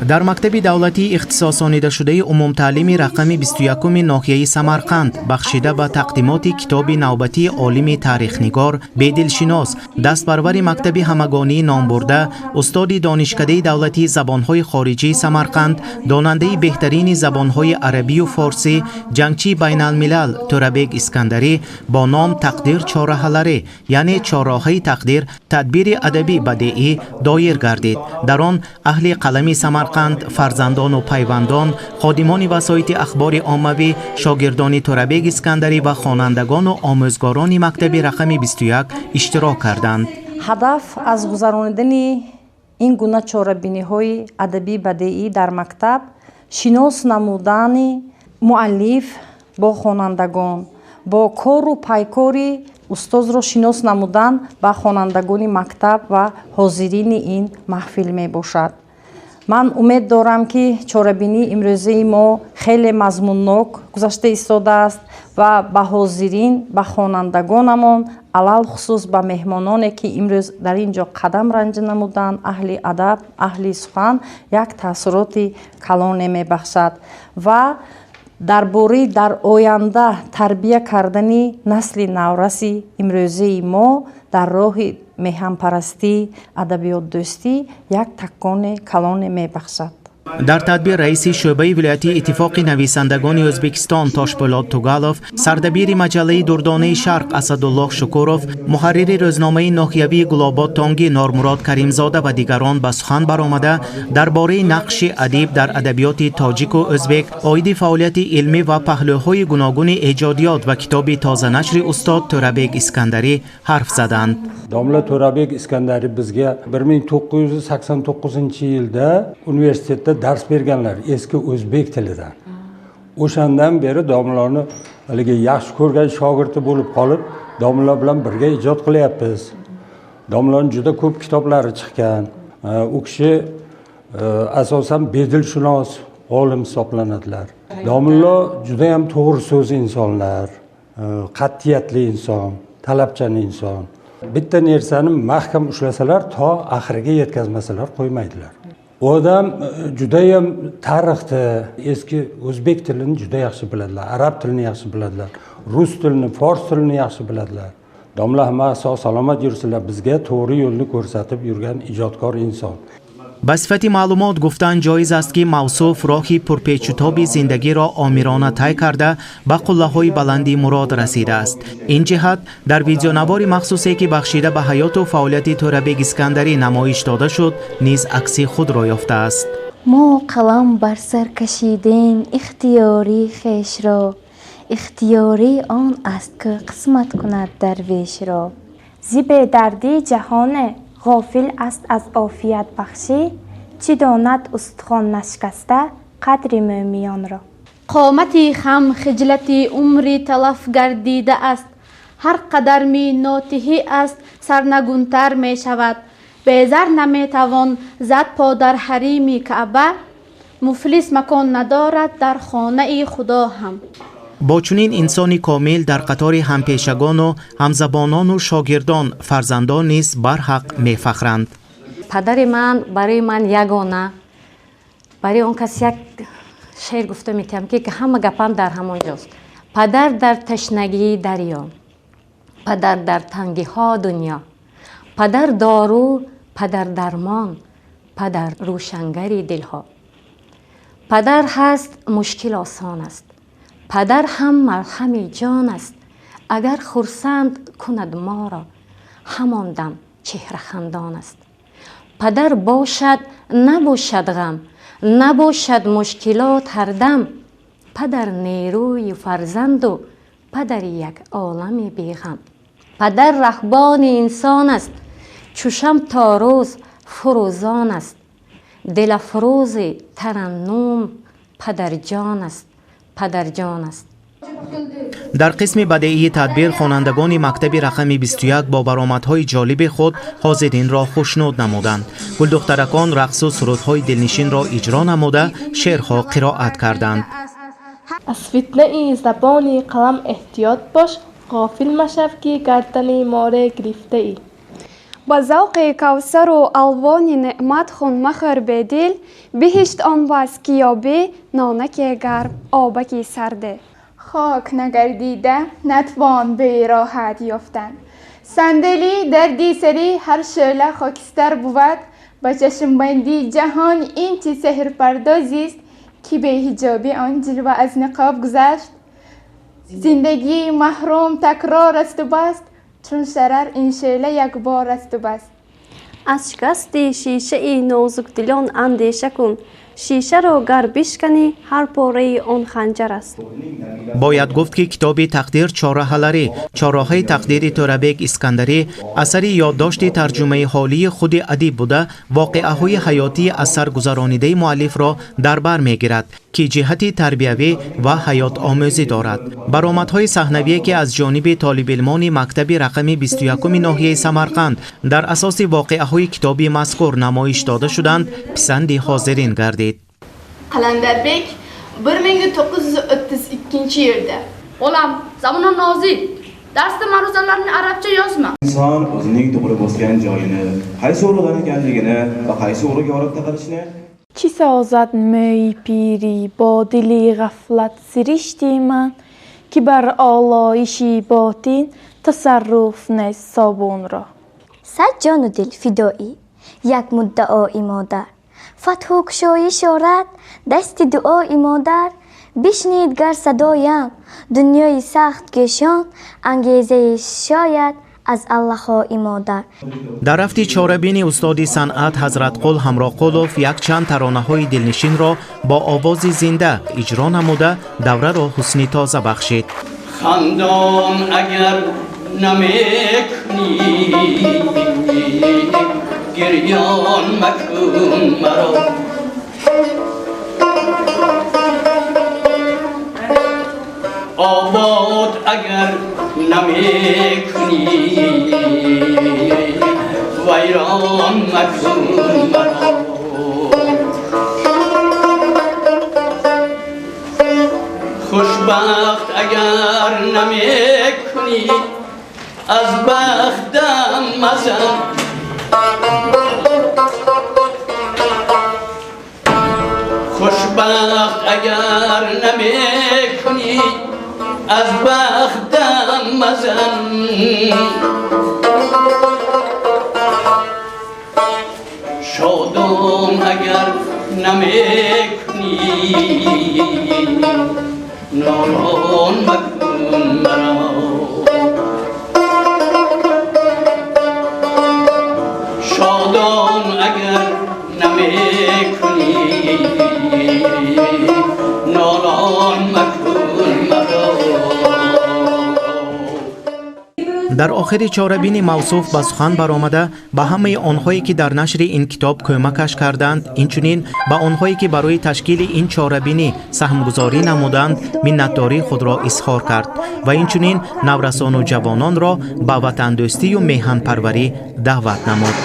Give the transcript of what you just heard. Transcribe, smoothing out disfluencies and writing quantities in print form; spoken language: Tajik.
Дар мактаби давлатии ихтисосонидашудаи умумтаълими рақами 21-уми ноҳияи Самарқанд бахшида ба тақдимоти китоби навбатии олими таърихнигор, бедилшинос, дастпарвари мактаби ҳамагонии номбурда, устоди Донишкадаи давлатии забонҳои хориҷии Самарқанд, донандаи беҳтарини забонҳои арабию форсӣ, ҷангчии байналмилал Тӯрабек Искандарӣ бо ном «Тақдир чораҳаларе», яъне чорроҳаи тақдир, тадбири адабӣ бадеӣ доир гардид. Дар он аҳли қалами Самарқанд, фарзандону пайвандон, ходимони васоити ахбори оммавӣ, шогирдони Тӯрабек Искандарӣ ва хонандагону омӯзгорони мактаби рақами 21 иштирок карданд. Ҳадаф аз гузаронидани ин гуна чорабиниҳои адабӣ бадеӣ дар мактаб шинос намудани муаллиф бо хонандагон, бо кору пайкори устозро шинос намудан ба хонандагони мактаб ва ҳозирини ин маҳфил мебошад. Ман умед дорам, ки чорабинии имрӯзаи мо хеле мазмуннок гузашта истодааст ва ба ҳозирин, ба хонандагонамон, алалхусус ба меҳмононе, ки имрӯз дар ин ҷо қадам ранҷа намуданд, аҳли адаб, аҳли сухан, як таассуроти калоне мебахшад ва дар бораи дар оянда тарбия кардани насли навраси имрӯзаи мо дар роҳи меҳанпарастӣ, адабиётдӯстӣ як такони калоне мебахшад. Дар тадбир раиси шӯъбаи вилоятии Иттифоқи нависандагони Ӯзбекистон Тошпӯлод Тугалов, сардабири маҷаллаи «Дурдонаи Шарқ» Асадуллоҳ Шукуров, муҳаррири рӯзномаи ноҳиявии «Гулобод Тонгӣ» Нормурод Каримзода ва дигарон ба сухан баромада, дар бораи нақши адиб дар адабиёти тоҷику ӯзбек, оиди фаъолияти илмӣ ва паҳлӯҳои гуногуни эҷодиёт ва китоби тозанашри устод Тӯрабек Искандарӣ ҳарф заданд. Domla To'rabek Iskandariy bizga 1989-yilda universitetda dars berganlar eski o'zbek tilidan. O'shandan beri domlani haligi yaxshi ko'rgan shogirdi bo'lib qolib, domla bilan birga ijod qilyapmiz. Domlani juda ko'p kitoblari chiqqan. U kishi asosan bedilshunos olim hisoblanadilar. Domla judayam to'g'ri so'z insonlar, qat'iyatli inson, talabchan inson. Bitta narsani mahkam ushlasalar, to oxiriga yetkazmasalar qo'ymaydilar. U odam judayam tarixni, eski o'zbek tilini juda yaxshi biladilar, arab tilini yaxshi biladilar, rus tilini, fors tilini yaxshi biladilar. Domla hamma sog' salomat yursinlar, bizga to'g'ri yo'lni ko'rsatib yurgan ijodkor inson. Ба сифати маълумот гуфтан ҷоиз аст, ки мавсуф роҳи пурпечутоби зиндагиро омирона тай карда, ба қуллаҳои баланди мурод расидааст. Ин ҷиҳат дар видеонавори махсусе, ки бахшида ба ҳаёту фаъолияти Тӯрабек Искандарӣ намоиш дода шуд, низ акси худро ёфтааст. Мо қалам бар сар кашидем ихтиёрӣ хешро, ихтиёрӣ он аст, ки қисмат кунад дарвешро. Зи бедардӣ ҷаҳоне ғофил аст аз офиятбахшӣ, чӣ донад устухон нашкаста қадри мӯмиёнро. Қомати хам хиҷлати умри талаф гардида аст. Ҳар қадар минотиҳӣ аст, сарнагунтар мешавад. Безар наметавон зад по дар ҳарими Каъба, муфлис макон надорад дар хонаи Худо ҳам. Бо чунин инсони комил дар қатори ҳампешагону ҳамзабонону шогирдон, фарзандон низ барҳақ мефахранд. Падари ман барои ман ягона. Барои он кас як шеър гуфта метиҳам, ки ҳама гапам дар ҳамон ҷост. Падар дар ташнагии дарё, падар дар тангиҳо дунё, падар дору, падар дармон, падар рӯшангари дилҳо. Падар ҳаст, мушкил осон аст, падар ҳам марҳами ҷон аст. Агар хурсанд кунад моро, ҳамон дам чеҳрахандон аст. Падар бошад, набошад ғам, набошад мушкилот ҳардам. Падар нерӯи фарзанду падари як олами беғам. Падар раҳбони инсон аст, чу шам то рӯз фурӯзон аст. Дилафрӯзи тараннум падарҷон аст, падарҷон аст. Дар қисми бадеии тадбир хонандагони мактаби рақами 21 бо баромадҳои ҷолиби худ ҳозиринро хушнуд намуданд. Гулдухтаракон рақсу сурудҳои дилнишинро иҷро намуда, шеърҳо қироат карданд. Аз фитнаи забони қалам эҳтиёт бош, ғофил машав, ки гардани море гирифтаӣ. Ба завқи кавсару алвони неъмат хун махӯр бедил, биҳишт он бас ки ёбӣ нонаке гарм, обаки сарде. Хок нагардида натвон бероҳат ёфтан. Сандалӣ дарди сари ҳар шӯъла хокистар бувад, ба чашмбандӣ ҷаҳон ин чӣ сеҳрпардозист, ки беҳиҷобӣ он ҷилва аз ниқоб гузашт. Зиндагии маҳрум такрор асту баст, чун шарар ин шӯъла якбор асту баст. Аз шикасти шишаи нозукдилон андеша кун, шишаро гар бишканӣ, ҳар пораи он ханҷар аст. Бояд гуфт, ки китоби «Тақдир чорраҳаларӣ» чорроҳаи тақдири Тӯрабек Искандарӣ асари ёддошти тарҷумаи ҳолии худи адиб буда, воқеаҳои ҳаётии аз сар гузаронидаи муаллифро дар бар мегирад, ки ҷиҳати тарбиявӣ ва ҳаётомӯзӣ дорад. Баромадҳои саҳнавие, ки аз ҷониби толибилмони мактаби рақами 21-уми ноҳияи Самарқанд дар асоси воқеаҳои китоби мазкур намоиш дода шуданд, писанди ҳозирин гардид. Qalandarbek 1932-yilda. Bolam, zamona nozik. Darsda ma'ruzalarni arabcha yozma. Inson o'zining tug'ilib o'sgan joyini, qaysi urug'dan ekanligini va qaysi urug'ga borib taqalishini Чӣ созад мӯи пирӣ бо дили ғафлат сиришти ман, ки бар олоиши ботин тасарруф нест собунро. Сад ҷону дил фидоӣ як муддаои модар, фатҳу кушоиш орад дасти дуои модар. Бишнид гар садоям дунёи сахт гӯшон, ангезаи шояд аз аллаҳои модар. Дар рафти чорабини устоди санъат Ҳазратқул Ҳамроқулов якчанд таронаҳои дилнишинро бо овози зинда иҷро намуда, давраро ҳусни тоза бахшид. Хандон агар намекунӣ, гирён макун маро. Обод агар намекунӣ, вайрон макун маро. Хушбахт агар намекунӣ, аз бахтам мазан. Хушбахт агар намекунӣ, аз бахтам мазан. Шодон агар намекунӣ, нолон макун маро. Шодон агар намекунӣ, нолон макун маро. Дар охири чорабини мавсуф ба сухан баромада, ба ҳамаи онҳое, ки дар нашри ин китоб кӯмакаш карданд, инчунин ба онҳое, ки барои ташкили ин чорабинӣ саҳмгузорӣ намуданд, миннатдории худро изҳор кард ва инчунин наврасону ҷавононро ба ватандӯстию меҳанпарварӣ даъват намуд.